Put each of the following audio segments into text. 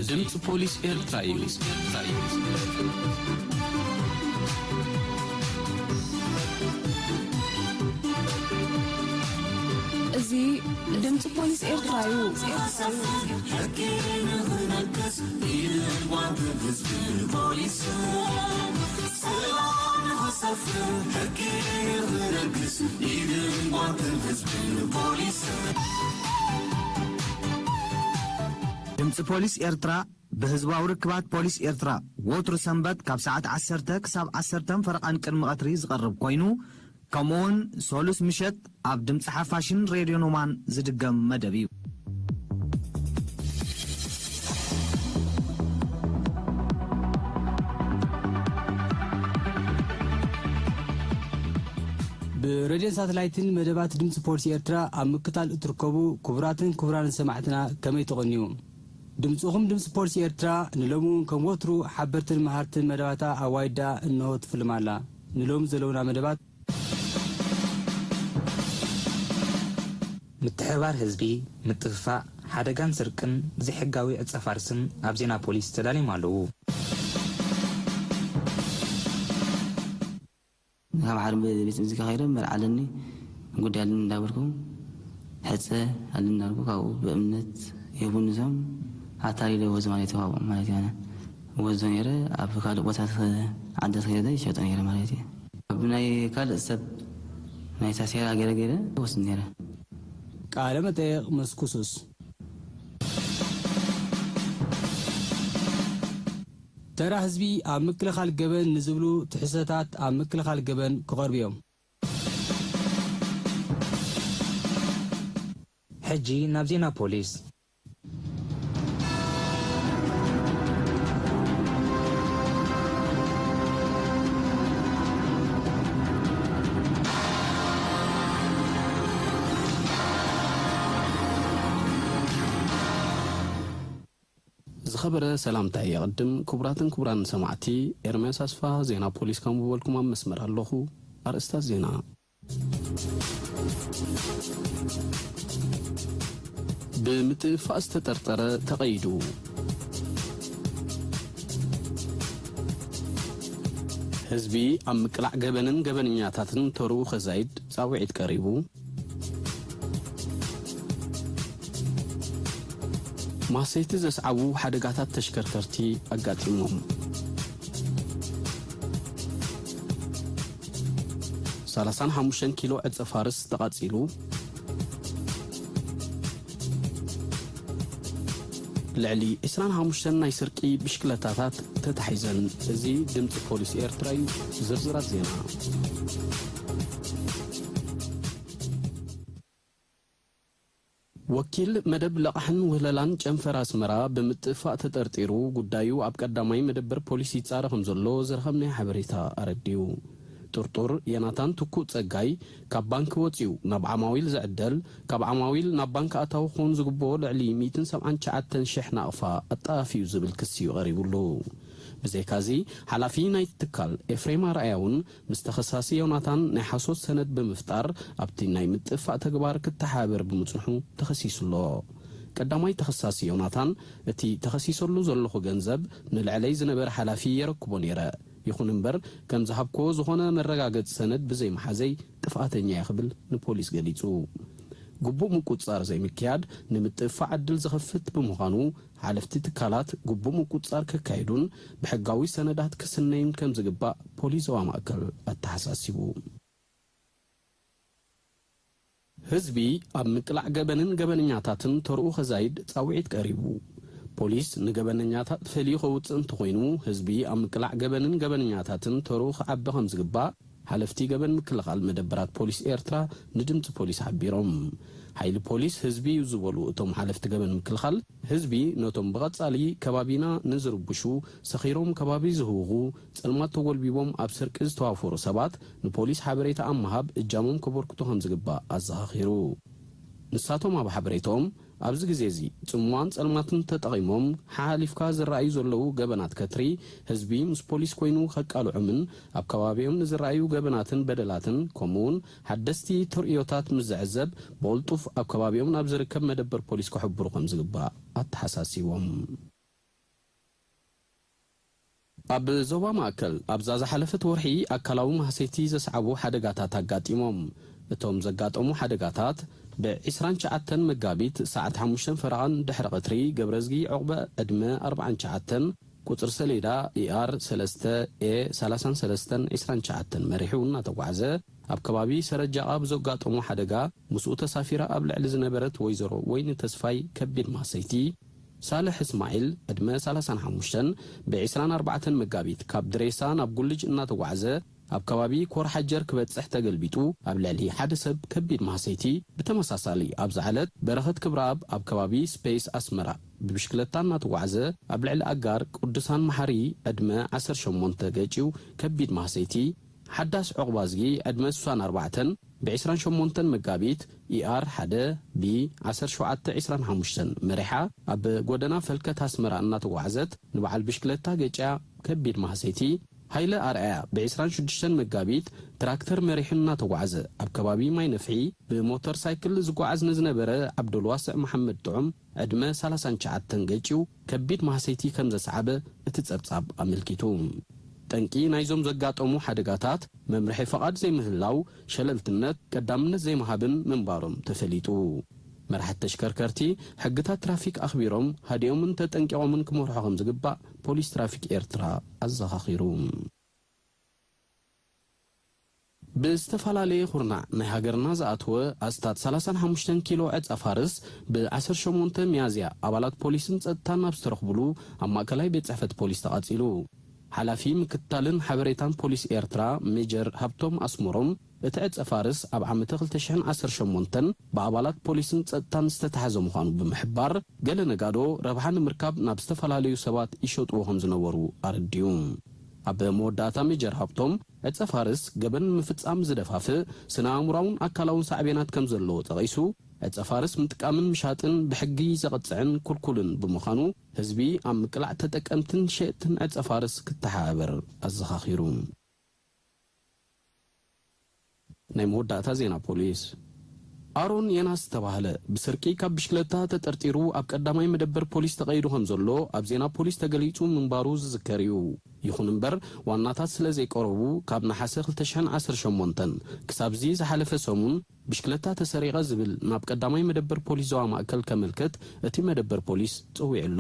ድምፂ ፖሊስ ኤርትራ እዩ። እዚ ድምፂ ፖሊስ ኤርትራ እዩ። ሕጊ ንኽነግስ ኢድን ጓንትን ህዝብን ፖሊስን ሰላም ንኽሰፍን ሕጊ ንኽነግስ ኢድን ጓንትን ህዝብን ፖሊስን ድምፂ ፖሊስ ኤርትራ ብህዝባዊ ርክባት ፖሊስ ኤርትራ ወትሩ ሰንበት ካብ ሰዓት ዓሰርተ ክሳብ ዓሰርተን ፈረቓን ቅድሚ ቀትሪ ዝቐርብ ኮይኑ፣ ከምኡውን ሰሉስ ምሸት ኣብ ድምፂ ሓፋሽን ሬድዮ ኖማን ዝድገም መደብ እዩ። ብሬድዮን ሳተላይትን መደባት ድምፂ ፖሊስ ኤርትራ ኣብ ምክታል እትርከቡ ክቡራትን ክቡራንን ሰማዕትና ከመይ ትቕንዩ? ድምፅኹም ድምፂ ፖሊስ ኤርትራ ንሎሚ እውን ከም ወትሩ ሓበርትን መሃርትን መደባታ ኣዋይዳ እንሆ ትፍልም ኣላ። ንሎሚ ዘለውና መደባት ምትሕብባር ህዝቢ፣ ምጥፍፋእ፣ ሓደጋን ስርቅን ዘይሕጋዊ ዕጸ ፋርስን ኣብ ዜና ፖሊስ ተዳልዮም ኣለዉ። ካብ ሓደ ቤት ሙዚቃ ከይደ መርዓ ኣለኒ ጉዳይ ኣለኒ እንዳበልኩ ሕፀ ኣለኒ እንዳበልኩ ካብኡ ብእምነት የቡንዞም ኣታሊለ ወዝ ማለት እዩ ካብኡ ማለት እዩ ኣነ ወዞ ነይረ ኣብ ካልእ ቦታ ዓደት ከይደ ይሸጦ ነይረ ማለት እዩ ኣብ ናይ ካልእ ሰብ ናይ ሳሴራ ገይረ ገይረ ወስድ ነይረ ቃለ መጠየቕ መስኩሱስ ተራ ህዝቢ ኣብ ምክልኻል ገበን ንዝብሉ ትሕዝቶታት ኣብ ምክልኻል ገበን ክቐርቡ እዮም። ሕጂ ናብ ዜና ፖሊስ። ዝኸበረ ሰላምታይ የቕድም። ክቡራትን ክቡራን ሰማዕቲ፣ ኤርምያስ ኣስፋ ዜና ፖሊስ ከም ዝበልኩም ኣብ መስመር ኣለኹ። ኣርእስታት ዜና። ብምጥፋእ ዝተጠርጠረ ተቐይዱ። ህዝቢ ኣብ ምቅላዕ ገበንን ገበነኛታትን ተርኡ ከዛይድ ጻውዒት ቀሪቡ። ማሰይቲ ዘስዓቡ ሓደጋታት ተሽከርከርቲ ኣጋጢሞም። ሰላሳን ሓሙሽተን ኪሎ ዕጸ ፋርስ ተቓጺሉ። ልዕሊ ዕስራን ሓሙሽተን ናይ ስርቂ ብሽክለታታት ተታሒዘን። እዚ ድምፂ ፖሊስ ኤርትራ እዩ። ዝርዝራት ዜና። ወኪል መደብ ለቓሕን ውህለላን ጨንፈር ኣስመራ ብምጥፋእ ተጠርጢሩ ጉዳዩ ኣብ ቀዳማይ መደበር ፖሊስ ይጻረ ከም ዘሎ ዝረኸብናዮ ሓበሬታ ኣረዲኡ። ጥርጡር ዮናታን ትኩእ ጸጋይ ካብ ባንኪ ወጺኡ ናብ ዓማዊል ዝዕደል፣ ካብ ዓማዊል ናብ ባንኪ ኣታዊ ክኸውን ዝግብኦ ልዕሊ ሚእትን ሰብዓን ትሽዓተን ሽሕ ናቕፋ ኣጣፊኡ ዝብል ክሲ እዩ ቀሪቡሉ። ብዘይካዚ ሓላፊ ናይቲ ትካል ኤፍሬም ኣርኣያ እውን ምስ ተኸሳሲ ዮናታን ናይ ሓሶት ሰነድ ብምፍጣር ኣብቲ ናይ ምጥፋእ ተግባር ክተሓባበር ብምጽንሑ ተኸሲሱ ኣሎ። ቀዳማይ ተኸሳሲ ዮናታን እቲ ተኸሲሰሉ ዘለኹ ገንዘብ ንልዕለይ ዝነበረ ሓላፊ የረክቦ ነይረ፣ ይኹን እምበር ከም ዝሃብክዎ ዝኾነ መረጋገጺ ሰነድ ብዘይምሓዘይ ጥፍኣተኛ እየ ክብል ንፖሊስ ገሊጹ። ግቡእ ምቁጽጻር ዘይምክያድ ንምጥፍፋእ ዕድል ዝኸፍት ብምዃኑ ሓለፍቲ ትካላት ግቡእ ምቁጽጻር ከካይዱን ብሕጋዊ ሰነዳት ክስነዩን ከም ዝግባእ ፖሊስ ዞባ ማእከል ኣተሓሳሲቡ። ህዝቢ ኣብ ምቅላዕ ገበንን ገበነኛታትን ተርኡ ከዛይድ ጻውዒት ቀሪቡ። ፖሊስ ንገበነኛታት ፈልዩ ከውጽእ እንተኾይኑ ህዝቢ ኣብ ምቅላዕ ገበንን ገበነኛታትን ተርኡ ክዓቢ ከም ዝግባእ ሓለፍቲ ገበን ምክልኻል መደበራት ፖሊስ ኤርትራ ንድምፂ ፖሊስ ሓቢሮም። ሓይሊ ፖሊስ ህዝቢ እዩ ዝበሉ እቶም ሓለፍቲ ገበን ምክልኻል፣ ህዝቢ ነቶም ብቐጻሊ ከባቢና ንዝርብሹ፣ ሰኺሮም ከባቢ ዝህውኹ፣ ጸልማት ተጎልቢቦም ኣብ ስርቂ ዝተዋፈሩ ሰባት ንፖሊስ ሓበሬታ ኣብ ምሃብ እጃሞም ከበርክቱ ከም ዝግባእ ኣዘኻኺሩ። ንሳቶም ኣብ ሓበሬታኦም፣ ኣብዚ ግዜ እዚ ጽምዋን ጸልማትን ተጠቒሞም ሓሓሊፍካ ዝረኣዩ ዘለዉ ገበናት ከትሪ፣ ህዝቢ ምስ ፖሊስ ኮይኑ ከቃልዖምን ኣብ ከባቢኦም ንዝረኣዩ ገበናትን በደላትን ከምኡውን ሓደስቲ ተርእዮታት ምስ ዝዕዘብ ብቕልጡፍ ኣብ ከባቢኦም ናብ ዝርከብ መደበር ፖሊስ ክሕብሩ ከም ዝግባእ ኣተሓሳሲቦም። ኣብ ዞባ ማእከል ኣብዛ ዝሓለፈት ወርሒ ኣካላዊ ማህሰይቲ ዘስዓቡ ሓደጋታት ኣጋጢሞም። እቶም ዘጋጠሙ ሓደጋታት ብ ዕስራን ትሽዓተን መጋቢት ሰዓት ሓሙሽተን ፈረቓን ድሕሪ ቀትሪ ገብረዝጊ ዑቕበ ዕድመ ኣርባዓን ትሽዓተን ቁጽሪ ሰሌዳ ኢኣር ሰለስተ ኤ ሰላሳን ሰለስተን ዕስራን ትሽዓተን መሪሑ እናተጓዕዘ ኣብ ከባቢ ሰረጃቓ ብዘጋጠሞ ሓደጋ ምስኡ ተሳፊራ ኣብ ልዕሊ ዝነበረት ወይዘሮ ወይኒ ተስፋይ ከቢድ ማህሰይቲ ሳልሕ እስማዒል ዕድመ ሰላሳን ሓሙሽተን ብ ዕስራን ኣርባዕተን መጋቢት ካብ ድሬሳ ናብ ጉልጅ እናተጓዕዘ ኣብ ከባቢ ኮርሓጀር ክበጽሕ ተገልቢጡ ኣብ ልዕሊ ሓደ ሰብ ከቢድ ማህሰይቲ ብተመሳሳሊ ኣብዛ ዕለት በረኸት ክብረኣብ ኣብ ከባቢ ስፔስ ኣስመራ ብብሽክለታ እናተጓዕዘ ኣብ ልዕሊ ኣጋር ቅዱሳን መሓሪ ዕድመ ዓሰርተ ሸሞንተ ገጭው ከቢድ ማህሰይቲ ሓዳስ ዑቕባዝጊ ዕድመ ስሳን ኣርባዕተን ብ ዕስራን ሸሞንተን መጋቢት ኢኣር ሓደ ቢ ዓሰርተ ሸውዓተ ዕስራን ሓሙሽተን መሪሓ ኣብ ጎደና ፈልከት ኣስመራ እናተጓዕዘት ንበዓል ብሽክለታ ገጭያ ከቢድ ማህሰይቲ፣ ሃይለ ኣርኣያ ብ ዕስራን ሽዱሽተን መጋቢት ትራክተር መሪሑ እናተጓዕዘ ኣብ ከባቢ ማይ ነፍሒ ብሞተር ሳይክል ዝጓዓዝ ንዝነበረ ዓብዱልዋስዕ መሓመድ ጥዑም ዕድመ ሰላሳን ትሽዓተን ገጭው ከቢድ ማህሰይቲ ከም ዘስዓበ እቲ ጸብጻብ ኣመልኪቱ። ጠንቂ ናይዞም ዘጋጠሙ ሓደጋታት መምርሒ ፈቓድ ዘይምህላው፣ ሸለልትነት፣ ቀዳምነት ዘይምሃብን ምንባሮም ተፈሊጡ። መራሕቲ ተሽከርከርቲ ሕግታት ትራፊክ ኣኽቢሮም ሃዲኦምን ተጠንቂቖምን ክመርሑ ከም ዝግባእ ፖሊስ ትራፊክ ኤርትራ ኣዘኻኺሩ። ብዝተፈላለየ ኩርናዕ ናይ ሃገርና ዝኣተወ ኣስታት ሰላሳን ሓሙሽተን ኪሎ ዕጸ ፋርስ ብ ዓሰርተ ሸሞንተ ሚያዝያ ኣባላት ፖሊስን ጸጥታን ኣብ ዝተረኽብሉ ኣብ ማእከላይ ቤት ጽሕፈት ፖሊስ ተቓጺሉ። ሓላፊ ምክትታልን ሓበሬታን ፖሊስ ኤርትራ ሜጀር ሃብቶም ኣስመሮም፣ እቲ ዕጸ ፋርስ ኣብ ዓመተ ክልተ ሽሕን ዓሰርተ ሸሞንተን ብኣባላት ፖሊስን ጸጥታን ዝተታሕዘ ምዃኑ ብምሕባር፣ ገለ ነጋዶ ረብሓ ንምርካብ ናብ ዝተፈላለዩ ሰባት ይሸጥዎ ከም ዝነበሩ ኣረዲኡ። ኣብ መወዳእታ ሜጀር ሃብቶም፣ ዕጸ ፋርስ ገበን ንምፍጻም ዝደፋፍእ ስነ ኣእምሮኣውን ኣካላውን ሳዕቤናት ከም ዘለዎ ጠቒሱ፣ ዕጸ ፋርስ ምጥቃምን ምሻጥን ብሕጊ ዘቕጽዕን ክልኩልን ብምዃኑ፣ ህዝቢ ኣብ ምቅላዕ ተጠቀምትን ሸየጥትን ዕጸ ፋርስ ክተሓባበር ኣዘኻኺሩ። ናይ መወዳእታ ዜና ፖሊስ። ኣሮን የናስ ዝተባህለ ብስርቂ ካብ ብሽክለታ ተጠርጢሩ ኣብ ቀዳማይ መደበር ፖሊስ ተቐይዱ ከም ዘሎ ኣብ ዜና ፖሊስ ተገሊጹ ምንባሩ ዝዝከር እዩ። ይኹን እምበር፣ ዋናታት ስለ ዘይቀረቡ፣ ካብ ነሓሰ ክልተ ሽሕን ዓሰርተ ሸሞንተን ክሳብዚ ዝሓለፈ ሰሙን ብሽክለታ ተሰሪቐ ዝብል ናብ ቀዳማይ መደበር ፖሊስ ዞባ ማእከል ከመልክት እቲ መደበር ፖሊስ ጸዊዑ ኣሎ።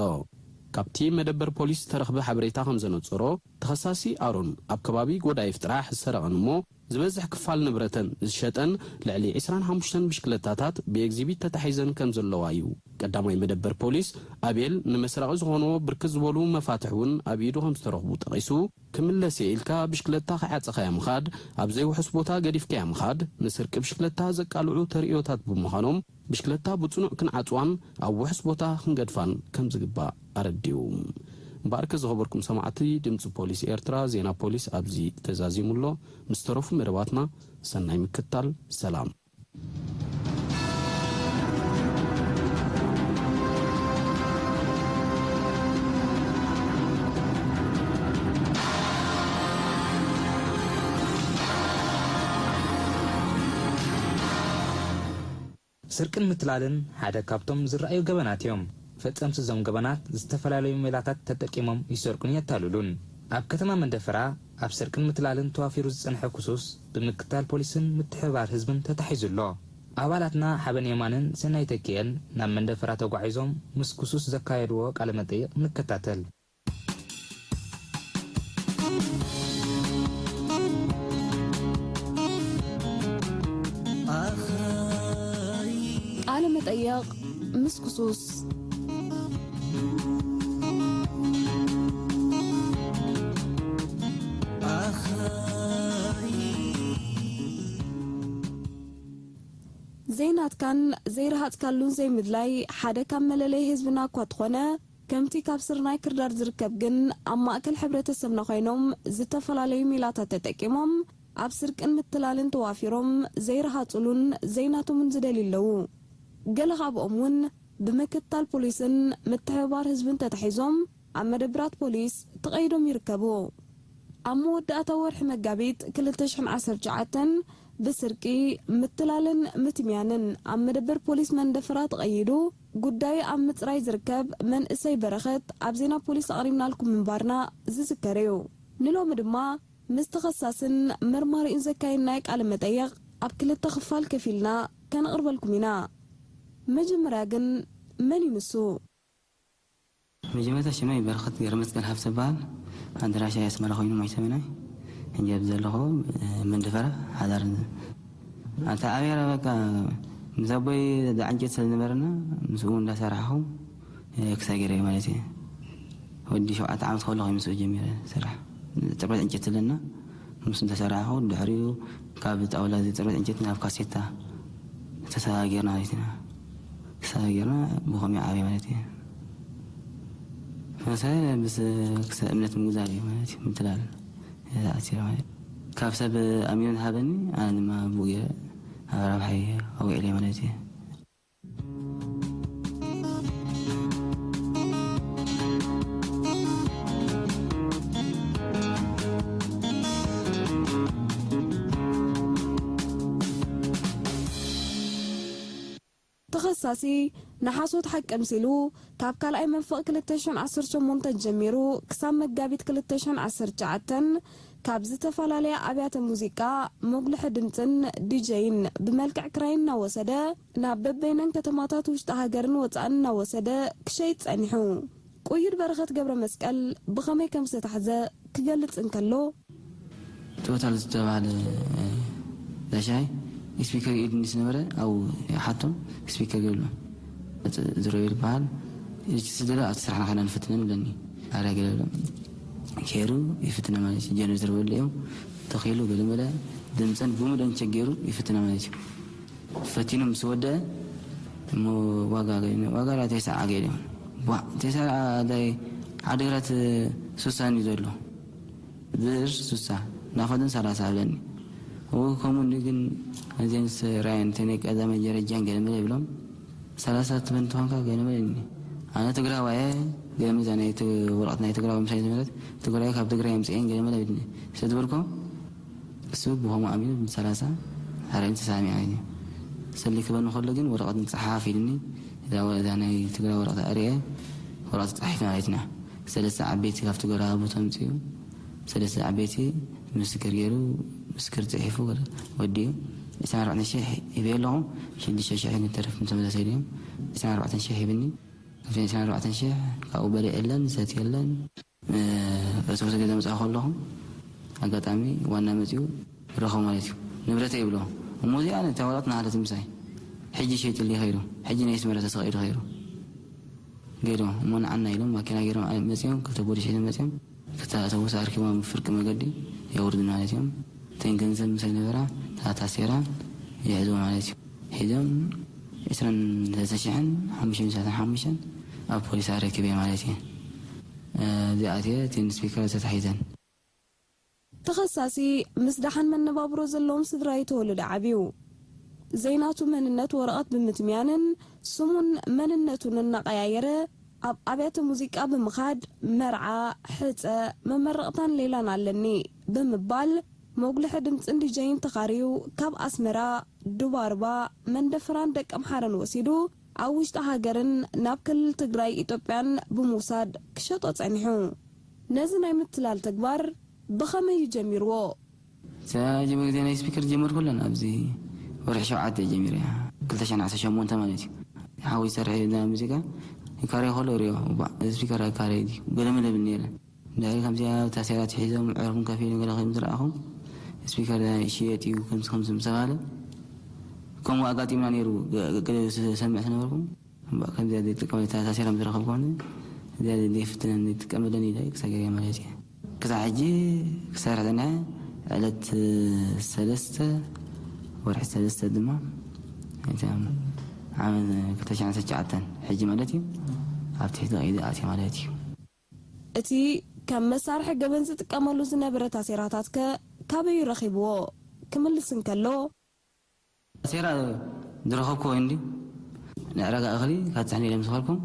ካብቲ መደበር ፖሊስ ዝተረኽበ ሓበሬታ ከም ዘነጸሮ፣ ተኸሳሲ ኣሮን ኣብ ከባቢ ጎዳይፍ ጥራሕ ዝሰረቐን እሞ ዝበዝሕ ክፋል ንብረተን ዝሸጠን ልዕሊ ዕስራን ሓሙሽተን ብሽክለታታት ብኤግዚቢት ተታሒዘን ከም ዘለዋ እዩ። ቀዳማይ መደበር ፖሊስ ኣቤል ንመስረቒ ዝኾንዎ ብርክት ዝበሉ መፋትሕ እውን ኣብ ኢዱ ከም ዝተረኽቡ ጠቒሱ፣ ክምለስ እየ ኢልካ ብሽክለታ ከይዓጸኻያ ምኻድ፣ ኣብ ዘይውሑስ ቦታ ገዲፍካያ ምኻድ፣ ንስርቂ ብሽክለታ ዘቃልዑ ተርእዮታት ብምዃኖም፣ ብሽክለታ ብጽኑዕ ክንዓጽዋን ኣብ ውሑስ ቦታ ክንገድፋን ከም ዝግባእ ኣረዲኡ። እምበኣርከ ዝኸበርኩም ሰማዕቲ ድምጺ ፖሊስ ኤርትራ፣ ዜና ፖሊስ ኣብዚ ተዛዚሙ ኣሎ። ምስ ተረፉ መደባትና ሰናይ ምክትታል። ሰላም። ስርቅን ምትላልን ሓደ ካብቶም ዝረኣዩ ገበናት እዮም። ፈጸምቲ እዞም ገበናት ዝተፈላለዩ ሜላታት ተጠቂሞም ይሰርቁን የታልሉን። ኣብ ከተማ መንደፈራ ኣብ ስርቅን ምትላልን ተዋፊሩ ዝጸንሐ ክሱስ ብምክትታል ፖሊስን ምትሕብባር ህዝብን ተታሒዙ ኣሎ። ኣባላትና ሓበን የማንን ሰናይ ተኪኤን ናብ መንደፈራ ተጓዒዞም ምስ ክሱስ ዘካየድዎ ቃለ መጠይቕ ንከታተል። ቃለ መጠይቕ ምስ ክሱስ። ዘይናትካን ዘይረሃጽካሉን ዘይምድላይ ሓደ ካብ መለለይ ህዝብና እኳ ተኾነ፣ ከምቲ ካብ ስርናይ ክርዳድ ዝርከብ ግን፣ ኣብ ማእከል ሕብረተሰብና ኮይኖም ዝተፈላለዩ ሜላታት ተጠቂሞም ኣብ ስርቅን ምትላልን ተዋፊሮም ዘይረሃጹሉን ዘይናቶምን ዝደልዩ ኣለዉ። ገለ ካብኦም እውን ብምክትታል ፖሊስን ምትሕብባር ህዝብን ተታሒዞም ኣብ መደብራት ፖሊስ ተቐይዶም ይርከቡ። ኣብ መወዳእታ ወርሒ መጋቢት ክልተ ሽሕን ዓሰርተ ትሽዓተን ብስርቂ፣ ምትላልን ምትምያንን ኣብ መደበር ፖሊስ መንደፈራ ተቐይዱ ጉዳዩ ኣብ ምጽራይ ዝርከብ መንእሰይ በረኸት ኣብ ዜና ፖሊስ ኣቕሪብናልኩም ምንባርና ዝዝከር እዩ። ንሎሚ ድማ ምስ ተኸሳስን መርማሪኡን ዘካየድናዮ ቃለ መጠይቕ ኣብ ክልተ ክፋል ከፊልና ከነቕርበልኩም ኢና። መጀመርያ ግን መን እዩ ንሱ? መጀመርታ ሽመይ በረኸት ገረመስቀል ሃብተ እበሃል። ኣድራሻይ ኣስመራ ኮይኑ ማይሰመናይ። ሕጂ ኣብዚ ዘለኹ መንደፈራ ሓዳር። ኣታ ኣብያራ በቃ ምስ ኣቦይ ዝዓንጨት ስለ ዝነበረና ምስኡ እንዳሰራሕኹ ክሳይ ገይረ ማለት እዩ። ወዲ ሸውዓተ ዓመት ከለኹ እዩ ምስኡ ጀሚረ ስራሕ። ጥርበት ዕንጨት ኣለና። ምስ እንተሰራሕኹ ድሕሪኡ ካብ ጣውላ እዚ ጥርበት ዕንጨት ናብ ካሴታ ተሰጋጊርና ማለት ኢና። ተሰጋጊርና ብኸምኡ ዓብየ ማለት እዩ። መሰለ ምስ ክሰ እምነት ምግዛር እዩ ማለት እዩ። ምትላል ተኣሲረ ማለት እዩ። ካብ ሰብ ኣሚኑ ዝሃበኒ ኣነ ድማ ብኡ ገይረ ኣብ ረብሓይ ኣውዒለ ማለት እዩ። ተኸሳሲ ንሓሶት ሓቂ ኣምሲሉ ካብ ካልኣይ መንፈቕ ክልተ ሽሕን ዓሰርተ ሸሞንተን ጀሚሩ ክሳብ መጋቢት ክልተ ሽሕን ዓሰርተ ትሽዓተን ካብ ዝተፈላለያ ኣብያተ ሙዚቃ መጉልሒ ድምጽን ዲጀይን ብመልክዕ ክራይ እናወሰደ ናብ በበይነን ከተማታት ውሽጢ ሃገርን ወጻእን እናወሰደ ክሸይጥ ጸኒሑ። ቁዩድ በረኸት ገብረ መስቀል ብኸመይ ከም ዝተታሕዘ ክገልጽ እንከሎ፣ ቶታል ዝተባህለ ዳሻይ ስፒከር ኢድኒ ዝነበረ ኣብኡ ይሓቶም። ስፒከር ገይሩሎም ዝረዩ ዝበሃል እዚ ስደለ ኣብቲ ስራሕና ከይና ንፍትነን ብለኒ። ኣርያ ገለሎም ከይሩ ይፍትነ ማለት እዩ። ጀነሬተር በሉ እዮም ተኺሉ ገለመለ ድምፀን ብሙደን ቸገይሩ ይፍትነ ማለት እዩ። ፈቲኑ ምስ ወደአ እሞ ዋጋ ገ- ዋጋ ላ ቴስዓ ገይሩ ዋ ቴስዓ ዳይ ዓዲግራት ሱሳን እዩ ዘሎ ብር ሱሳ ናኸዱን ሰላሳ ኣለኒ። እው ከምኡ እንዲ ግን እዚን ራያን ተነይ ቀዳማይ ጀረጃን ገለመለ ይብሎም ሰላሳ ትበን ተኾንካ ገለመለ ይብልኒ። ኣነ ትግራዋየ ገለመለ እዛ ናይ ት- ወረቐት ናይ ትግራዊ ምሳይ ዝመለት ትግራይ ካብ ትግራይ ኣምፅኤን ገለመለ ይብልኒ። ስለዝበልኮ እሱ ብኸምኡ ኣሚኑ ብሰላሳ ኣርያን ተሳሚዐ እዩ። ሰሊ ክበኒ ከሎ ግን ወረቐት ንፀሓፍ ኢልኒ። እዛ ወ- እዛ ናይ ትግራይ ወረቐት ኣርየ ወረቐት ፀሒፍ ማለት ኢና። ሰለስተ ዓበይቲ ካብቲ ጎረባብቱ ኣምፅኡ። ሰለስተ ዓበይቲ ምስክር ገይሩ ምስክር ፅሒፉ ወዲኡ። ዕስራን ኣርባዕተን ሽሕ ሂበ ኣለኹ። ሽዱሽተ ሽሕ ግን ተረፍ ተመሳሳይ ድዮም። ዕስራን ኣርባዕተን ሽሕ ሂብኒ። ካብቲ ዕስራን ኣርባዕተን ሽሕ ካብኡ በሊዕ የለን ሰት የለን። እቲ ወሰ ገዛ መፅኣ ከለኹ ኣጋጣሚ ዋና መፂኡ ረኸቡ ማለት እዩ። ንብረተ ይብሎ እሞ እዚኣ ነታ ወረቐት ናሃለት ምሳይ ሕጂ ሸይጥሊ ከይሩ ሕጂ ናይ ስመረ ተሰቒሉ ከይሩ ገይሮም እሞ ንዓና ኢሎም ማኪና ገይሮም መፅኦም ክልተ ቦሊስ ሒዞም መፅኦም ክተኣተዉ ኣርኪቦም ፍርቂ መገዲ የውርዱ ማለት እዮም። እተን ገንዘብ ምሳይ ነበራ ታታሴራ ይሕዝዎ ማለት እዩ። ሒዞም ዕስራን ሰለስተ ሽሕን ሓሙሽተን ሚእትን ሓሙሽተን ኣብ ፖሊስ ኣረኪበ ማለት እዩ። እዚኣትየ እተን ስፒከር ተታሒዘን። ተኸሳሲ ምስ ደሓን መነባብሮ ዘለዎም ስድራ እዩ ተወሊዱ ዓብዩ። ዘይናቱ መንነት ወረቐት ብምትምያንን ስሙን መንነቱን እናቐያየረ ኣብ ኣብያተ ሙዚቃ ብምኻድ መርዓ፣ ሕፀ፣ መመረቕታን ሌላን ኣለኒ ብምባል መጉልሒ ድምፅን ዲጀይን ተኻርዩ ካብ ኣስመራ፣ ዱባርባ፣ መንደፈራን ደቀምሓረን ወሲዱ ኣብ ውሽጢ ሃገርን ናብ ክልል ትግራይ ኢትዮጵያን ብምውሳድ ክሸጦ ጸኒሑ። ነዚ ናይ ምትላል ተግባር ብኸመይ እዩ ጀሚርዎ? እዛ ጀመ- ግዜ ናይ ስፒከር ጀመርኩለን ኣብዚ ወርሒ ሸውዓተ ጀሚረ እያ። ክልተ ሽሕን ዓሰርተ ሸሞንተ ማለት እዩ። ሓወይ ዝሰርሕ እዩ ናይ ሙዚቃ ይካረይ ከሎ ሪኦ እባ እዚ ስፒከር ኣይካረይ ድዩ ገለመለ ብል ነይረ። ድሕሪ ከምዚኣ ታሴራ ኣትሒዞም ዕርፉን ከፊሉ ገለ ከይዱ ምስ ረኣኹ ስፒከር ይሽየጥ እዩ ከምዚ ከምዚ ምስ ተባህለ ከምኡ ኣጋጢምና ነይሩ። ገ- ገ- ዝሰምዕ ዝነበርኩ እምበኣር ከምዚኣ ዘይጥቀመሉ እታ ታሴራ ምስ ረኸብኩ ከነ እዚኣ ዘይፍትነኒ ይጥቀመለኒ ኢለ ክሳብ ገለ ማለት እየ። ክሳብ ሕጂ ክሰርሕ ዝንሀ ዕለት ሰለስተ ወርሒ ሰለስተ ድማ እቲ ዓመት ክልተ ሽሕን ዓሰርተ ትሽዓተን ሕጂ ማለት እዩ ኣብ ትሕቲ ቀይዲ ኣትየ ማለት እዩ። እቲ ከም መሳርሒ ገበን ዝጥቀመሉ ዝነበረ ታሴራታት ከ ካበይ ረኺብዎ ክምልስ እንከሎ፣ ታሴራ ዝረኸብኩዎ እንዲ ንዕረጋ እኽሊ ካትሕኒ ኢለ ምስ ኸልኩም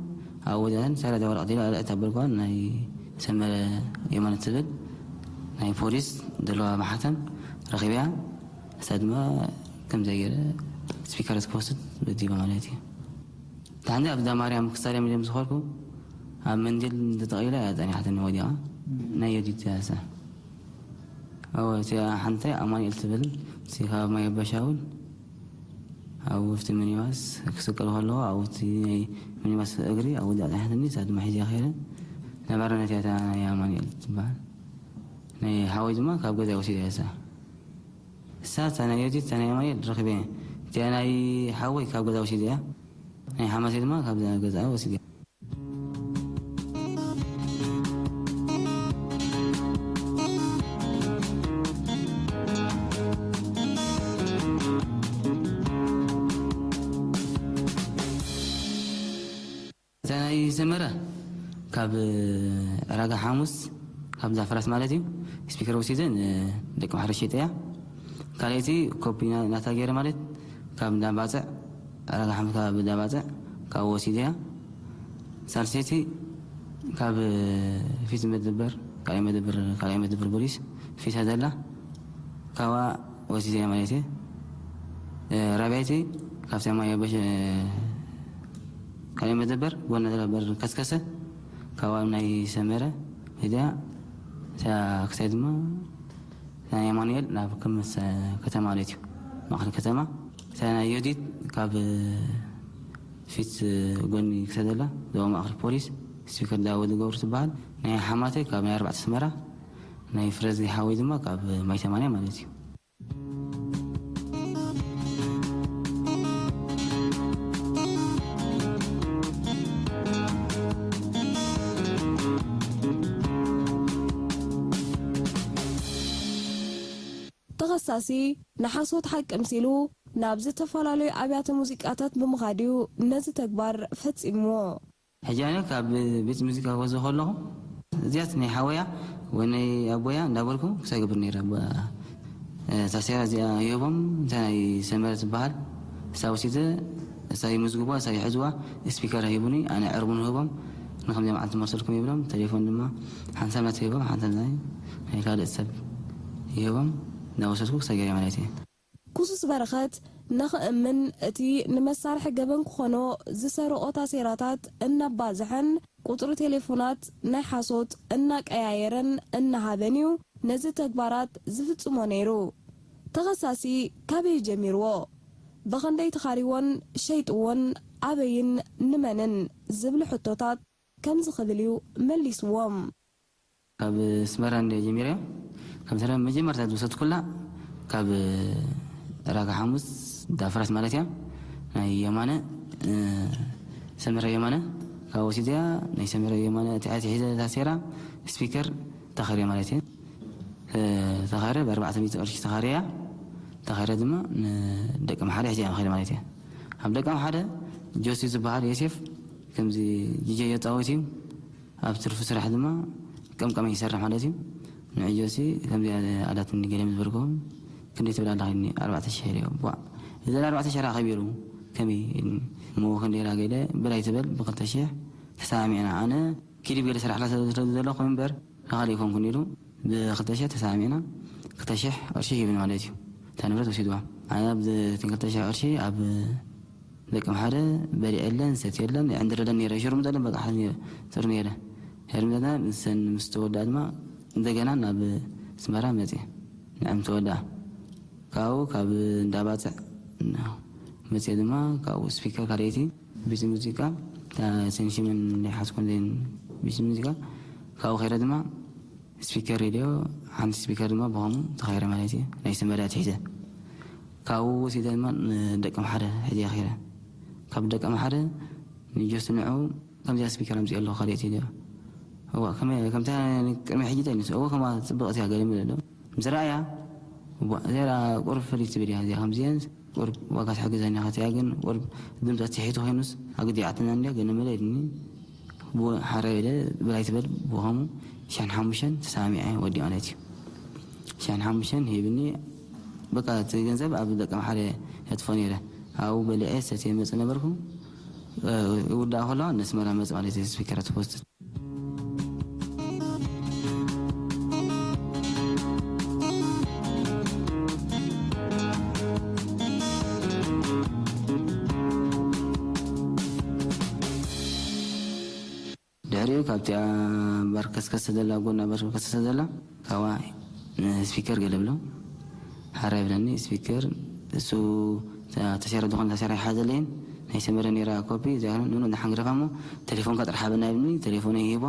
ኣብ ወዲኣን ሰራ እዛ ወረቐት ኢለ ኣልዕት ኣበልኳን ናይ ሰመረ የማነ ትብል ናይ ፖሊስ ዘለዋ ማሕተም ረኺበያ። እሳ ድማ ከምዚኣ ገይረ ስፒከር ትከፍት በዲባ ማለት እዩ። እታ ሓንቲ ኣብዛ ማርያም ክሳድያ መጀም ዝኸርኩ ኣብ መንዲል ተጠቒላ እያ ጸኒሓትኒ ወዲቓ። ናይ ዮዲት እያ እሳ። እወ፣ እቲኣ ሓንታይ ኣማኑኤል ትብል፣ እቲ ካብ ማይ ኣባሻውል ኣብ ውፍቲ ሚኒባስ ክስቀል ከለኹ፣ ኣብ ውፍቲ ናይ ሚኒባስ እግሪ ኣብ ወዲቓ ጸኒሓትኒ፣ እሳ ድማ ሒዝያ ከይደ። ነባርነት እያ እታ ናይ ኣማኑኤል ትበሃል። ናይ ሓወይ ድማ ካብ ገዛ ወሲዳ እያ እሳ። እሳ እታ ናይ ዮዲት፣ እታ ናይ ኣማኑኤል ረኺበ እየ። እቲኣ ናይ ሓወይ ካብ ገዛ ወሲዳ እያ። ናይ ሓማተይ ድማ ካብ ገዛ ወሲዳ እያ። እታ ናይ ሰመረ ካብ ዕራጋ ሓሙስ፣ ካብ ዛፍራስ ማለት እዩ፣ ስፒከር ወሲደ ንደቂ ማሕረስ ሸይጠያ። ካልኣይቲ ኮፒ ና-፣ ናታ ገይረ ማለት ካብ እንዳ ባጽዕ፣ ዕራጋ ሓሙስ ካብ እንዳ ባጽዕ ካብ ወሲደያ። ሳልሰይቲ ካብ ፊት መደበር፣ ካልኣይ መደበር፣ ካልኣይ መደበር ፖሊስ ፊት ዘላ ካብኣ ወሲደያ ማለት እዩ። እ፣ ራብዐይቲ ካብቲ ማይ በሽ-፣ ካልኣይ መደበር ጎና ዘላ በር ከስከሰ ካብኣ ናይ ሰመረ ሂዳ እታ ክሳይ ድማ ናይ ኣማኑኤል ናብ ክምስ ከተማ ማለት እዩ። ማእከል ከተማ እታ ናይ ዮዲት ካብ ፊት ጎኒ ክሳይ ዘላ ዞባ ማእከል ፖሊስ ስፒከር ዳውድ ገብሩ ትበሃል። ናይ ሓማተይ ካብ ናይ ኣርባዕተ ኣስመራ፣ ናይ ፍረዚ ሓወይ ድማ ካብ ማይ ሰማንያ ማለት እዩ። ተኸሳሲ ንሓሶት ሓቂ ምሲሉ ናብ ዝተፈላለዩ ኣብያተ ሙዚቃታት ብምኻድ እዩ ነዚ ተግባር ፈጺምዎ። ሕጂ ኣነ ካብ ቤት ሙዚቃ ክወጽእ ከለኹ እዚኣስ ናይ ሓወያ ወይ ናይ ኣቦያ እንዳበልኩ ክሳይ ገብር ነይረ። ብ-፣ እታ ሴራ እዚኣ ይህቦም፣ እንታይ ናይ ሰመረ ትበሃል፣ እሳ ወሲደ፣ እሳ ይምዝግቧ፣ እሳ ይሕዝዋ፣ ስፒከር ሂቡኒ፣ ኣነ ዕርቡን ህቦም፣ ንከምዚኣ መዓልቲ መርሰልኩም ይብሎም፣ ቴሌፎን ድማ ሓንሳብ ናተይ ይህቦም፣ ሓንሳብ ናይ፣ ናይ ካልእ ሰብ ይህቦም፣ እንዳወሰድኩ ክሳይ ገርያ ማለት እየ። ኩሱስ በረኸት ነኽእምን እቲ ንመሳርሒ ገበን ክኾኖ ዝሰርቖ ታሴራታት እናባዝሐን ቁጽሪ ቴሌፎናት ናይ ሓሶት እናቀያየረን እናሃበን እዩ ነዚ ተግባራት ዝፍጽሞ ነይሩ። ተኸሳሲ ካበይ ጀሚርዎ? ብኸንደይ ተኻሪዎን ሸይጥዎን ኣበይን ንመንን ዝብሉ ሕቶታት ከምዚ ክብል እዩ መሊስዎም። ካብ ኣስመራ እንድየ ጀሚረዮ። ካብ ኣስመራ መጀመርታ ዝወሰድኩላ ካብ ዕራጋ ሓሙስ ዳፍራስ ማለት እያ። ናይ የማነ፣ እ፣ ሰመረ የማነ ካብ ወሲደያ። ናይ ሰመረ የማነ እቲ ኣትሒዘ ታሴራ ስፒከር ተኸርየ ማለት እየ። እ፣ ተኸረ ብኣርባዕተ ሚእቲ ቅርሺ ተኸርያ። ተኸረ ድማ ንደቂ መሓደ ሒዘያ መኸደ ማለት እየ። ኣብ ደቂ መሓደ ጆሲ ዝበሃል ዮሴፍ ከምዚ ዲጀ የጻወት እዩ። ኣብ ትርፊ ስራሕ ድማ ቀምቀመ ይሰርሕ ማለት እዩ። ንዕዮሲ ከምዚኣ ኣላትኒ ገለ ምስ በልክዎም፣ ክንደይ ትብል ኣለኺ ኢልኒ፣ ኣርባዕተ ሽሕ ኢለዮ። ዋእ፣ እዘን ኣርባዕተ ሽሕ ደኣ ከቢሩ፣ ከመይ ኢልኒ። እሞ ክንደይ ኢላ ገለ፣ ብላይ ትበል፣ ብክልተ ሽሕ ተሰማሚዕና። ኣነ ኪዲ ብገለ ስራሕ ላ ስለ ዘለኹ እምበር፣ ንኻልእ ኣይኮንኩን ኢሉ፣ ብክልተ ሽሕ ተሰማሚዕና፣ ክልተ ሽሕ ቅርሺ ሂብኒ ማለት እዩ። እታ ንብረት ወሲድዋ። ኣነ ኣብዚ ክልተ ሽሕ ቅርሺ ኣብ ደቂ ምሓደ በሊዐለን ሰትየለን የዕንድረለን ነይረ። ሽርሙጠለን በቃ ሕዚ ነይረ፣ ጥሩ ነይረ። ሕርምጠና ንሰን ምስ ተወድኣ ድማ እንደገና ናብ ኣስመራ መፅየ። ንዕም ተወድኣ። ካብኡ ካብ እንዳባፅዕ መፅየ ድማ ካብኡ ስፒከር ካልኣይቲ ቤት ሙዚቃ፣ እታ ሴንሽመን ናይ ሓስኮንዴን ቤት ሙዚቃ፣ ካብኡ ከይረ ድማ ስፒከር ሬድዮ፣ ሓንቲ ስፒከር ድማ ብኸምኡ ተኻይረ ማለት እዩ። ናይ ሰመዳ ኣትሒዘ። ካብኡ ወሲደ ድማ ንደቂ ምሓደ ሒዘ ከይረ። ካብ ደቂ ምሓደ ንጆስ ንዑ ከምዚኣ ስፒከር ኣምፅኦ ኣለኹ ካልኦት ኢለዮ። እዋ፣ ከመይ፣ ከምታ ቅድሚ ሕጂ እንታይ ንስ-፣ እዎ፣ ከምኣ ፅብቕቲ እያ ገለ ምለ ኣሎ። ምስ ረኣያ፣ እዋ፣ እዚኣ ደኣ ቁሩብ ፍልይ ትብል እያ፣ እዚኣ ከምዚኣን ቁሩብ ዋጋ ትሕግዘኒ እያ፣ ከትያ ግን ቁሩብ ድምፃ ትሕቲ ኮይኑስ ኣግዲዓትና እንድያ፣ ገለ ምለ ኢልኒ። ብኡ ሓራይ ኢለ ብላይ ትበል ብኸምኡ ሽሕን ሓሙሽተን ተሰማሚዐ ወዲኣ ማለት እዩ። ሽሕን ሓሙሽተን ሂብኒ፣ በቃ እቲ ገንዘብ ኣብ ደቂ ምሓደ የጥፎ ነይረ። ኣብኡ በሊዐ ሰትየ መፅእ ነበርኩ። እ፣ ይውዳእ ከሎ ንኣስመራ መፅእ ማለት እዩ፣ ስፒከር ትፖስት። ካብቲኣ ባር ከስከሰ ዘላ፣ ጎና ባር ከስከሰ ዘላ፣ ካብኣ ንስፒከር ገለ ብሎ። ሓራ ይብለኒ፣ ስፒከር እሱ ተ-፣ ተሰይረ ዝኾነ ተሰይረ ይሓዘለይን፣ ናይ ሰመረ ነይራ ኮፒ፣ እዚኣ ንኑ እንዳሓንግረፋ እሞ፣ ቴሌፎንካ ጥራሕ ሃበና ይብልኒ፣ ቴሌፎነይ ይህቦ፣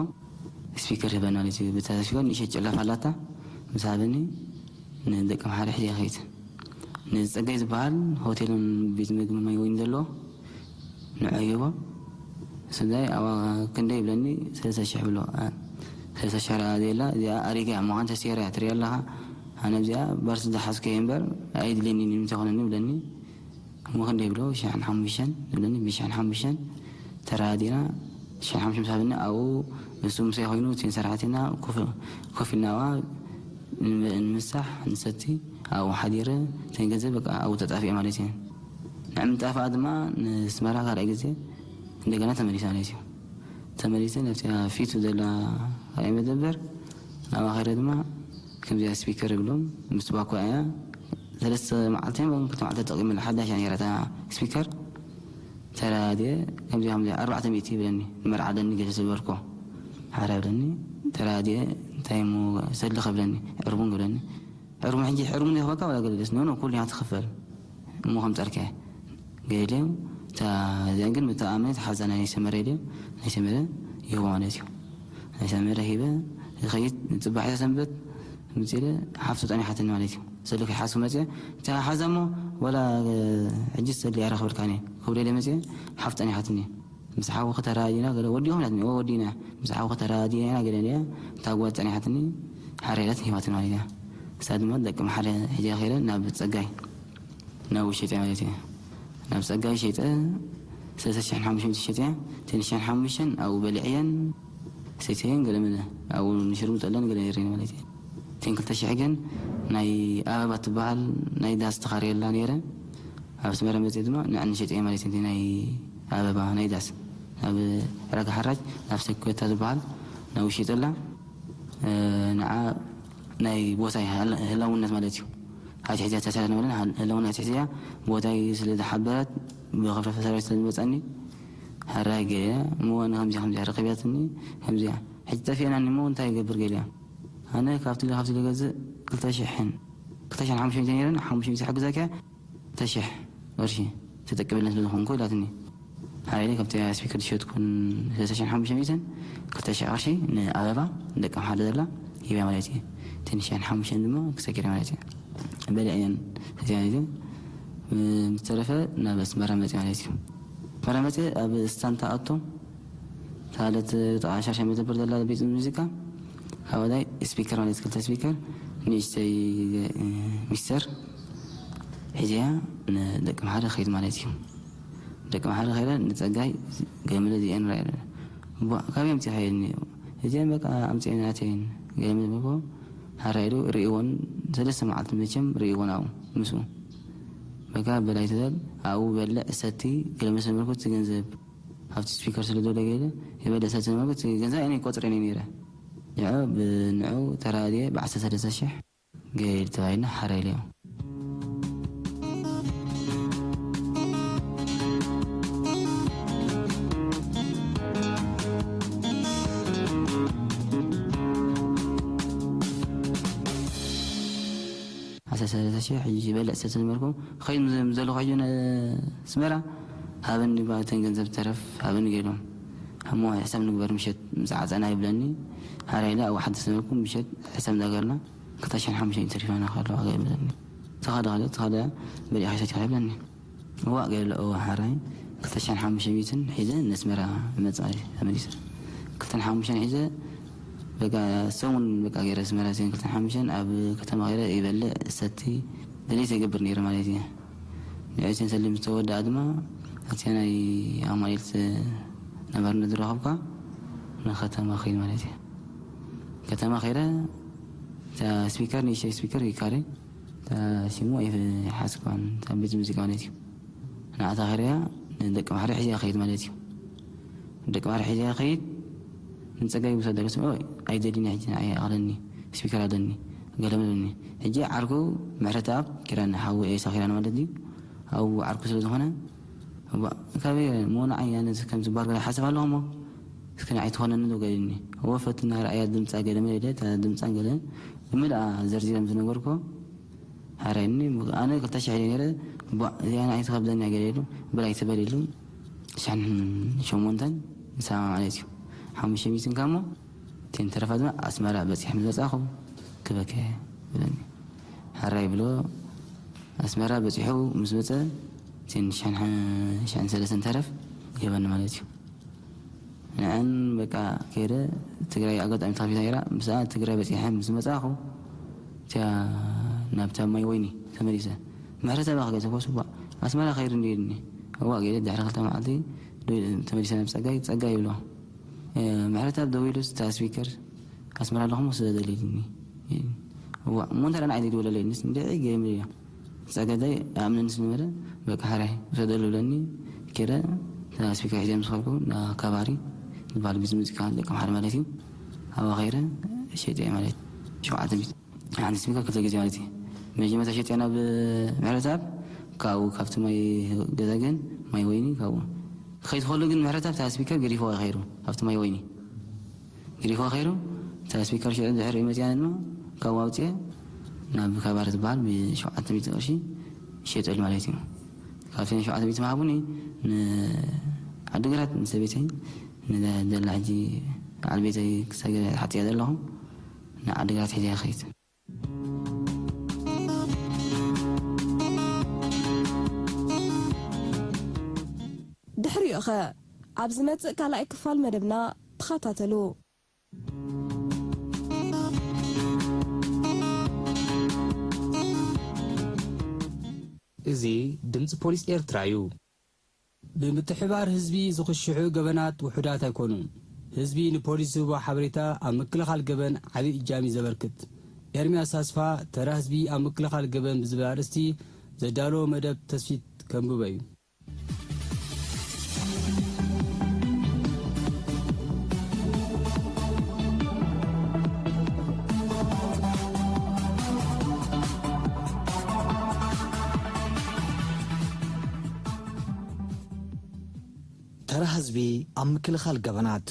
ስፒከር ይህበኒ ማለት እዩ። ብታ ስፒከር ንእሽተይ ጨላፍ ኣላታ፣ ምስ ሃበኒ፣ ንደቂ መሓሪ ሒዘ ይኸይድ። ንጸጋይ ዝበሃል ሆቴልን ቤት ምግቢ ማይ ወይን ዘለዎ ንዑ ይህቦ። ስጋይ ኣብ ክንደይ ይብለኒ፣ ሰለስተ ሽሕ ብሎ። አ፣ ሰለስተ ሽሕ ረኣ ዘየላ፣ እዚኣ ኣሪጋ እያ፣ ምዃን ተሰይራ እያ፣ ትሪኣ ኣለኻ። ኣነ እዚኣ ባርስ ዝሓዝከ እየ እምበር፣ ኣይድልየኒ፣ ንምንታይ ኮነኒ ይብለኒ። እሞ ክንደይ ይብሎ፣ ሽሕን ሓሙሽተን ይብለኒ፣ ብሽሕን ሓሙሽተን ተራዲና፣ ሽሕን ሓሙሽተን ምስ ሃበኒ፣ ኣብኡ እሱ ምሳይ ኮይኑ፣ እቲን ሰራሕተኛ ኮፍ፣ ኮፍ ኢልና ኣብኣ ን-፣ ንምሳሕ፣ ንሰቲ፣ ኣብኡ ሓዲረ፣ እተን ገንዘብ በቃ ኣብኡ ተጣፊኤ ማለት እዩ። ንዕምጣፋ ድማ ንስመራ ካልኣይ ግዜ እንደገና ተመሊሰ ማለት እዩ። ተመሊሰ ናብቲ ፊቱ ዘላ ካልኣይ መደበር ናብኣ ከይደ ድማ ከምዚኣ ስፒከር ይብሎም ምስ ባኮ እያ ሰለስተ መዓልቲ ወይ ክልተ መዓልቲ ተጠቒመላ ሓዳሽ እያ ነይራ እታ ስፒከር። ተራድየ ከምዚኣ ከምዚኣ ኣርባዕተ ሚእቲ ይብለኒ ንመርዓ ኣለኒ ገለ ዝበልኮ ሓራ ይብለኒ። ተራድየ እንታይ እሞ ሰልኸ ብለኒ ዕርቡን ይብለኒ። ዕርሙ ሕጂ ዕርሙ ይኽበካ ዋላ ገለ ደስ ንሆኖ ኩሉ እያ ትኽፈል። እሞ ከም ጸርካ ገለ እታ እዚኣን ግን መተኣማመኒ ሓዛ ናይ ሰመረ ኢለ ናይ ሰመረ ይህቦ ማለት እዩ። ናይ ሰመረ ሂበ ይኸይድ። ንጽባሕ እያ ሰንበት ምጽለ ሓፍቱ ጠኒሓትኒ ማለት እዩ። ሰልክ ሓሱ መጽ እታ ሓዛ እሞ ዋላ ሕጂ ሰሊ ያረኽበልካ ነ ክብለ ኢለ መጽ ሓፍቱ ጠኒሓትኒ። ምስ ሓዊ ከተራዲና ገለ ወዲኹም ናትኒ ወዲና ምስ ሓዊ ከተራዲና ገለ እያ እታ ጓል ጠኒሓትኒ ሓሬለት ሂባትኒ ማለት እያ። እሳ ድማ ደቂ መሓረ ሕጂ ከይደ ናብ ጸጋይ ናብ ውሸጢ ማለት እዩ። ናብ ጸጋይ ሸይጠ ሰለስተ ሽሕን ሓሙሽተ ሚእቲ ሸይጠ። እተን ሽሕን ሓሙሽተን ኣብኡ በሊዐየን ሰይተየን ገለ መለ ኣብኡ ንሽርሙጠለን ገለ ነይረን ማለት እዩ። እተን ክልተ ሽሕ ግን ናይ ኣበባ ትበሃል ናይ ዳስ ተኻርየላ ነይረ። ኣብ ኣስመራ መፅእ ድማ ንዕን ሸይጠየ ማለት እዩ። ናይ ኣበባ ናይ ዳስ ኣብ ዕዳጋ ሓራጅ ናብ ሰኮታ ዝበሃል ናብ ውሸጠላ ንዓ ናይ ቦታ ህላውነት ማለት እዩ። ኣትሕዝያ ተሰራ ነበረን ህላውነት ኣትሕዝያ ቦታይ ስለ ዝሓበረት ብኸፍረ ፈሰራዊ ስለ ዝመፀኒ ሓራይ ገለ ምዋን ከምዚ ከምዚ ረኸቢያትኒ ከምዚያ ሕጂ ጠፊአና እሞ እንታይ ይገብር ገሊያ ኣነ ካብቲ ካብቲ ዝገዝእ ክልተ ሽሕን ክልተ ሽሕን ሓሙሽተ ሚእቲ ነይረን ሓሙሽተ ሚእቲ ሓግዛኪያ ክልተ ሽሕ ቅርሺ ተጠቅብለን ስለ ዝኾንኩ ኢላትኒ። ሓይለ ካብቲ ስፒከር ዝሸጥኩን ሰለስተ ሽሕን ሓሙሽተ ሚእትን ክልተ ሽሕ ቅርሺ ንኣበባ ደቂ ሓደ ዘላ ሂብያ ማለት እዩ። ትንሽን ሓሙሽተን ድማ ክሰኪረ ማለት እዩ። በሊዐን እዚኣ ኢሉ ምስ ተረፈ ናብ ኣስመራ መፅእ ማለት እዩ። ኣስመራ መፅእ ኣብ ስታንታ ኣቶ ታለት ጣዓ ሻርሻ መደበር ዘላ ቤት ሙዚቃ ካብ ወዳይ ስፒከር ማለት ክልተ ስፒከር ንእሽተይ ሚስተር ሒዘያ ንደቂ ማሓረ ከይድ ማለት እዩ። ደቂ ማሓረ ከይደ ንፀጋይ ገምለ እዚአን ራእየ ቧ ካብ የምፅእ ከይድኒ እዚአን በቃ ኣምፅአን ናተይን ገምለ ብቦ ሓራይዱ ርእይዎን ሰለስተ መዓልቲ መቸም ርእይዎን ኣብኡ ምስኡ በቃ በላይ ትበል ኣብኡ በልዕ ሰቲ ገለ መሰመርኩት ገንዘብ ኣብቲ ስፒከር ስለ ዘሎ ገለ የበለ ሰቲ ነበርኩት ገንዘብ እኔ ቆፅረ እኔ ነይረ ንዑ ብንዑ ተራድየ ብዓሰርተ ሰለስተ ሽሕ ገይድ ተባሂልና ሓራይ ኢለዮ። ዓሰርተ ሰለስተ ሽሕ ሕጂ ዝበልዕ ስለ ዝነበርኩ ኸይድ ምስ ዘለኹ ሕጂ ንስመራ ሃበኒ ባእተን ገንዘብ ተረፍ ሃበኒ ገይዶም እሞ ሕሳብ ንግበር ምሸት ምስ ዓፀና ይብለኒ ሓራይ ኢለ ኣብኡ ሓደስ ነበርኩ ምሸት ሕሳብ እንዳገርና ክልተ ሽሕን ሓሙሽተን ተሪፋና ከሎ ዋጋ ይብለኒ። ተኸደ ኸደ ተኸደ በሊዕኻ ሰቲኻ ይብለኒ። እዋእ ገለ እዋ ሓራይ ክልተ ሽሕን ሓሙሽተ ሚእትን ሒዘ ነስመራ እመጽእ ማለት እዩ ተመሊሰ። ክልተን ሓሙሽተን ሒዘ በቃ ሰሙን በቃ ገይረ ኣስመራ እዚአን ክልተን ሓሙሽተን ኣብ ከተማ ከይረ ይበልዕ እሰቲ ድሌት ይገብር ነይረ ማለት እዩ። ንዕሴን ሰሊም ዝተወድኣ ድማ እቲኣ ናይ ኣማኑኤል ነባርነት ዝረኸብካ ንከተማ ከይድ ማለት እዩ። ከተማ ከይረ እታ ስፒከር ንእሽተይ ስፒከር ይካረ እታ ሽሙ ኣይሓስኳን እታ ቤት ሙዚቃ ማለት እዩ። ንዓታ ከሪያ ንደቂ ማሕረ ሕዚያ ከይድ ማለት እዩ። ደቂ ማሕረ ሕዚያ ከይድ ንፀጋይ ውሰድ ደረስ ኣይደሊኒ ሕጂ ንዓይ ኣቕለኒ ስፒከር ኣለኒ ገለመለኒ ሕጂ ዓርኩ ምሕረት ኣብ ኪራን ሓዊ ኤሳ ኪራን ማለት እዩ። ኣብ ዓርኩ ስለ ዝኾነ ካብ ሞና ዓይነ ከም ዝበሃል ሓስብ ኣለኹ እሞ እስኪ ንዓይ ትኾነኒ ዶ ገለኒ። እወ ፈትና ረኣያ ድምጻ ገለ መለ ኢለ፣ እታ ድምጻን ገለን ብምልኣ ዘርዚረ ምስ ነገርኩዎ፣ ሓራይኒ ኣነ ክልተ ሽሕ ኢለ ነይረ፣ ቧዕ፣ እዚኣ ንዓይ ትኸብደኒ እያ ገለ ኢሉ፣ በል ኣይትበል ኢሉ፣ ሽሕን ሸሞንተን ንሳማ ማለት እዩ። ሓሙሽተ ሚእትን ካሞ፣ እተን ተረፋ ድማ ኣስመራ በጺሐ ምስ መጻኹ ክበከ ይብለኒ። ሓራይ ብሎ ኣስመራ በጺሑ ምስ መጸ፣ እተን ሽሕን፣ ሽሕን ሰለስተን ተረፍ ይህበኒ ማለት እዩ። ንዐን በቃ ከይደ ትግራይ ኣጋጣሚ ተኸፊታ ነይራ። ምስኣ ትግራይ በፂሐ ምስ መፃእኹ እቲያ ናብታ ማይ ወይኒ ተመሊሰ። ምሕረት ኣባ ክገዘ ኮስ እባ ኣስመራ ከይዱ እንዲ ኢልኒ። እዋ ገለ ድሕሪ ክልተ መዓልቲ ዶ-፣ ተመሊሰ ናብ ፀጋይ፣ ፀጋይ ይብሎ። እ፣ ምሕረት ኣብ ደዊሉስ እታ ስፒከር ኣስመራ ኣለኹም ወስደ ደሊልኒ። እዋ እሞ እንታይ ደኣ ንዓይ ዘይድወለለይ ንስ እንድዒ ገይምር እያ። ጸገደይ ኣምነኒ ስነበረ፣ በቃ፣ ሓራይ ውሰደሉ ብለኒ። ከይደ፣ እታ ስፒከር ሒዘ ምስ ኸድኩ፣ እንዳ ካባሪ ዝበሃል ቤት ሙዚቃ ደቂ ኣምሓሩ ማለት እዩ። ኣብኡ ኸይደ፣ ሸይጠ ማለት እዩ። ሸውዓተ ሚእቲ። ሓንቲ ስፒከር ክልተ ግዜ ማለት እዩ። መጀመርታ ሸይጠ ናብ ምሕረተኣብ፣ ካብኡ፣ ካብቲ ማይ ገዛ ግን፣ ማይ ወይኒ፣ ካብኡ። ክኸይድ ከሎ ግን ምሕረተኣብ እታ ስፒከር ገዲፍዋ እዩ ኸይዱ፣ ኣብቲ ማይ ወይኒ። ግሪኮ ኸይሩ፣ እታ ስፒከር ሽዑ ድሕሪኡ መጺኣኒ ድማ ካብኡ ኣውጺኤ ናብ ካባረ ዝበሃል ብሸውዓተ ሚእቲ ቅርሺ ሸይጠሉ ማለት እዩ። ካብተን ሸውዓተ ሚእቲ ምሃቡኒ ንዓዲግራት ንሰበይተይ ንዘላ ሕጂ በዓል ቤተይ ክሳገ ሓጽያ ዘለኹ ንዓዲግራት ሒዘ ይኸይድ። ድሕሪኡኸ ኣብ ዝመጽእ ካልኣይ ክፋል መደብና ተኸታተሉ። እዚ ድምጺ ፖሊስ ኤርትራ እዩ። ብምትሕብባር ህዝቢ ዝኽሽሑ ገበናት ውሑዳት ኣይኮኑን። ህዝቢ ንፖሊስ ዝህቦ ሓበሬታ ኣብ ምክልኻል ገበን ዓቢ እጃም እዩ ዘበርክት። ኤርምያስ ኣስፋ ተራ ህዝቢ ኣብ ምክልኻል ገበን ብዝብል ኣርእስቲ ዘዳለዎ መደብ ተስፊት ከንብቦ እዩ። ተራ ህዝቢ ኣብ ምክልኻል ገበናት።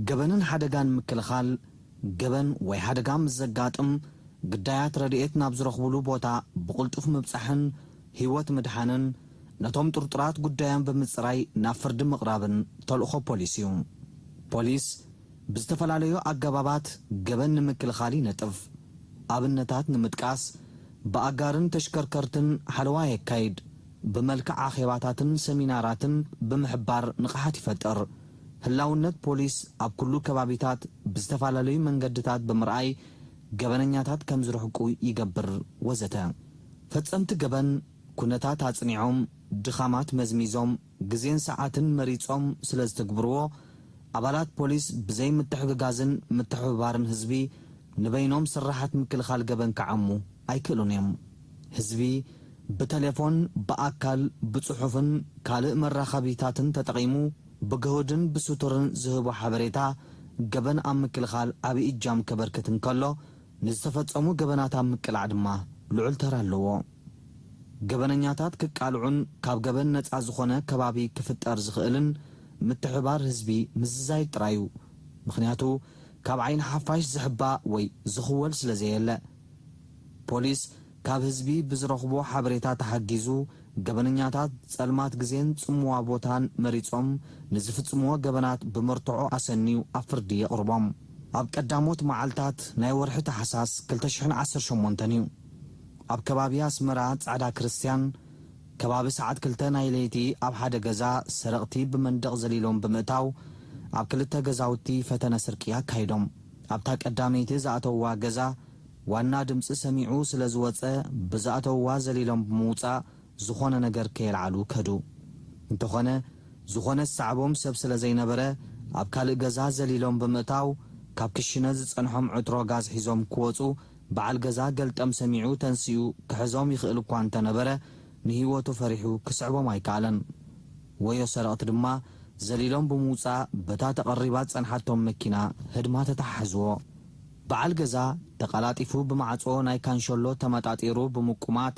ገበንን ሓደጋን ምክልኻል፣ ገበን ወይ ሓደጋ ምስ ዘጋጥም ግዳያት ረድኤት ናብ ዝረኽብሉ ቦታ ብቕልጡፍ ምብጻሕን ህይወት ምድሓንን ነቶም ጥርጡራት ጉዳዮም ብምጽራይ ናብ ፍርዲ ምቕራብን ተልእኾ ፖሊስ እዩ። ፖሊስ ብዝተፈላለዩ ኣገባባት ገበን ንምክልኻል ይነጥፍ። ኣብነታት ንምጥቃስ፣ ብኣጋርን ተሽከርከርትን ሓለዋ የካይድ፣ ብመልክዕ ኣኼባታትን ሰሚናራትን ብምሕባር ንቕሓት ይፈጥር። ህላውነት ፖሊስ ኣብ ኩሉ ከባቢታት ብዝተፈላለዩ መንገድታት ብምርኣይ ገበነኛታት ከም ዝርሕቁ ይገብር ወዘተ። ፈጸምቲ ገበን ኩነታት ኣጽኒዖም፣ ድኻማት መዝሚዞም፣ ግዜን ሰዓትን መሪጾም ስለ ዝትግብርዎ፣ ኣባላት ፖሊስ ብዘይ ምትሕግጋዝን ምትሕብባርን ህዝቢ ንበይኖም ስርሓት ምክልኻል ገበን ክዓሙ ኣይክእሉን እዮም። ህዝቢ ብተሌፎን፣ ብኣካል፣ ብጽሑፍን ካልእ መራኸቢታትን ተጠቒሙ ብግሁድን ብስቱርን ዝህቦ ሓበሬታ ገበን ኣብ ምክልኻል ዓቢ እጃም ከበርክት እንከሎ፣ ንዝተፈጸሙ ገበናት ኣብ ምቅላዕ ድማ ልዑል ተራ ኣለዎ። ገበነኛታት ክቃልዑን ካብ ገበን ነጻ ዝኾነ ከባቢ ክፍጠር ዝኽእልን ምትሕብባር ህዝቢ ምዝዛይድ ጥራይ እዩ። ምኽንያቱ ካብ ዓይኒ ሓፋሽ ዝሕባእ ወይ ዝኽወል ስለ ዘየለ። ፖሊስ ካብ ህዝቢ ብዝረኽቦ ሓበሬታ ተሓጊዙ ገበነኛታት ጸልማት ግዜን ጽምዋ ቦታን መሪጾም ንዝፍጽምዎ ገበናት ብመርትዖ ኣሰንዩ ኣብ ፍርዲ የቕርቦም። ኣብ ቀዳሞት መዓልታት ናይ ወርሒ ታሕሳስ ክልተ ሽሕን ዓሰርተ ሸሞንተን እዩ። ኣብ ከባቢ ኣስመራ ጻዕዳ ክርስትያን ከባቢ ሰዓት ክልተ ናይ ለይቲ ኣብ ሓደ ገዛ ሰረቕቲ ብመንደቕ ዘሊሎም ብምእታው ኣብ ክልተ ገዛውቲ ፈተነ ስርቂ ኣካይዶም። ኣብታ ቀዳመይቲ ዝኣተውዋ ገዛ ዋና ድምጺ ሰሚዑ ስለ ዝወጸ ብዝኣተውዋ ዘሊሎም ብምውጻእ ዝኾነ ነገር ከየልዓሉ ከዱ። እንተኾነ ዝኾነ ዝሰዕቦም ሰብ ስለ ዘይነበረ ኣብ ካልእ ገዛ ዘሊሎም ብምእታው ካብ ክሽነ ዝጸንሖም ዕትሮ ጋዝ ሒዞም ክወጹ በዓል ገዛ ገልጠም ሰሚዑ ተንሲኡ ክሕዞም ይኽእል እኳ እንተነበረ ንህይወቱ ፈሪሑ ክስዕቦም ኣይከኣለን። ወዮ ሰረቕቲ ድማ ዘሊሎም ብምውጻእ በታ ተቐሪባ ዝጸንሓቶም መኪና ህድማ ተተሓሕዝዎ። በዓል ገዛ ተቐላጢፉ ብማዕጾ ናይ ካንሸሎ ተመጣጢሩ ብምቁማት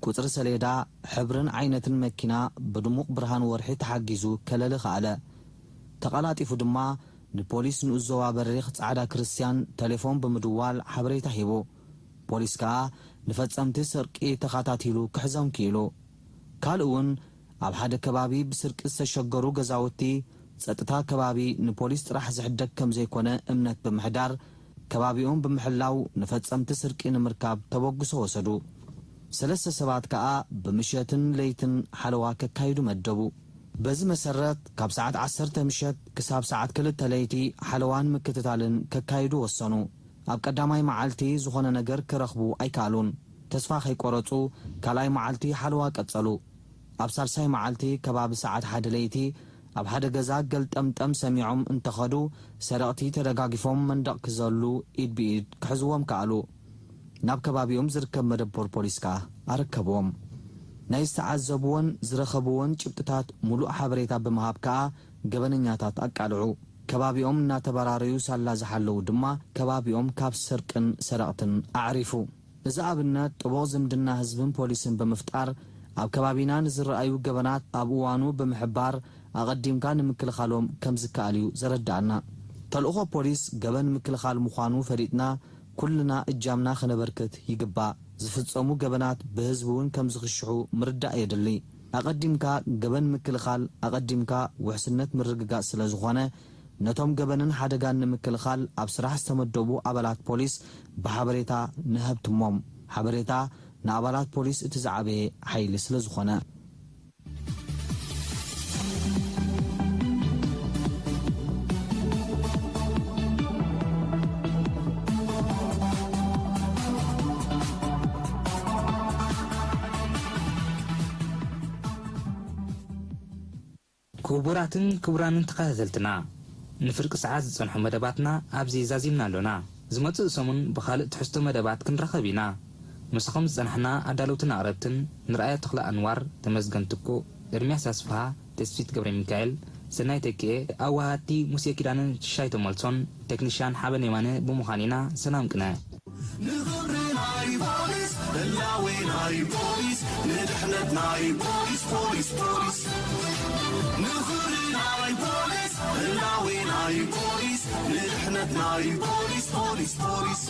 ቁጽሪ ሰሌዳ፣ ሕብርን ዓይነትን መኪና ብድሙቕ ብርሃን ወርሒ ተሓጊዙ ከለሊ ከኣለ። ተቐላጢፉ ድማ ንፖሊስ ንኡስ ዞባ በሪኽ ጻዕዳ ክርስትያን ተሌፎን ብምድዋል ሓበሬታ ሂቡ። ፖሊስ ከኣ ንፈጸምቲ ስርቂ ተኸታቲሉ ክሕዞም ክኢሉ። ካልእ እውን ኣብ ሓደ ከባቢ ብስርቂ ዝተሸገሩ ገዛውቲ፣ ጸጥታ ከባቢ ንፖሊስ ጥራሕ ዝሕደግ ከም ዘይኮነ እምነት ብምሕዳር፣ ከባቢኦም ብምሕላው ንፈጸምቲ ስርቂ ንምርካብ ተበግሶ ወሰዱ። ሰለስተ ሰባት ከኣ ብምሸትን ለይትን ሓለዋ ከካይዱ መደቡ። በዚ መሰረት ካብ ሰዓት ዓሰርተ ምሸት ክሳብ ሰዓት ክልተ ለይቲ ሓለዋን ምክትታልን ከካይዱ ወሰኑ። ኣብ ቀዳማይ መዓልቲ ዝኾነ ነገር ክረኽቡ ኣይከኣሉን። ተስፋ ከይቆረጹ ካልኣይ መዓልቲ ሓለዋ ቀጸሉ። ኣብ ሳልሳይ መዓልቲ ከባቢ ሰዓት ሓደ ለይቲ ኣብ ሓደ ገዛ ገልጠምጠም ሰሚዖም እንተኸዱ፣ ሰረቕቲ ተደጋጊፎም መንደቕ ክዘሉ ኢድ ብኢድ ክሕዝዎም ከኣሉ። ናብ ከባቢኦም ዝርከብ መደበር ፖሊስ ከኣ ኣረከብዎም። ናይ ዝተዓዘብዎን ዝረኸብዎን ጭብጥታት ሙሉእ ሓበሬታ ብምሃብ ከኣ ገበነኛታት ኣቃልዑ። ከባቢኦም እናተበራረዩ ሳላ ዝሓለዉ ድማ ከባቢኦም ካብ ስርቅን ሰረቕትን ኣዕሪፉ። እዚ ኣብነት ጥቡቕ ዝምድና ህዝብን ፖሊስን ብምፍጣር ኣብ ከባቢና ንዝረኣዩ ገበናት ኣብ እዋኑ ብምሕባር ኣቐዲምካ ንምክልኻሎም ከም ዝከኣል እዩ ዘረድኣና። ተልእኾ ፖሊስ ገበን ምክልኻል ምዃኑ ፈሊጥና ኩልና እጃምና ከነበርክት ይግባእ። ዝፍጸሙ ገበናት ብህዝቢ እውን ከም ዝኽሽሑ ምርዳእ የድሊ። ኣቐዲምካ ገበን ምክልኻል ኣቐዲምካ ውሕስነት ምርግጋጽ ስለ ዝኾነ፣ ነቶም ገበንን ሓደጋን ንምክልኻል ኣብ ስራሕ ዝተመደቡ ኣባላት ፖሊስ ብሓበሬታ ንሀብትሞም። ሓበሬታ ንኣባላት ፖሊስ እቲ ዝዓበየ ሓይሊ ስለ ዝኾነ። ክቡራትን ክቡራንን ተኸታተልትና፣ ንፍርቂ ሰዓት ዝጸንሑ መደባትና ኣብዚ ዛዚምና ኣሎና። ዝመጽእ ሰሙን ብኻልእ ትሕዝቶ መደባት ክንራኸብ ኢና። ምሳኹም ዝጸናሕና ኣዳለውትን ኣቕረብትን ንርኣያ ተኽለ ኣንዋር፣ ተመስገን ትኩእ፣ ኤርምያስ ኣስፍሃ፣ ተስፊት ገብረ ሚካኤል፣ ሰናይ ተኪኤ፣ ኣዋሃድቲ ሙሴ ኪዳነን ሽሻይ ተመልሶን ቴክኒሻን ሓበን የማነ ብምዃን ኢና። ሰላም ቅነ። ንኽብሪ ናይ ፖሊስ፣ ህላዌ ናይ ፖሊስ፣ ንድሕነት ናይ ፖሊስ፣ ፖሊስ፣ ፖሊስ። ንኽብሪ ናይ ፖሊስ፣ ህላዌ ናይ ፖሊስ፣ ንድሕነት ናይ ፖሊስ፣ ፖሊስ፣ ፖሊስ።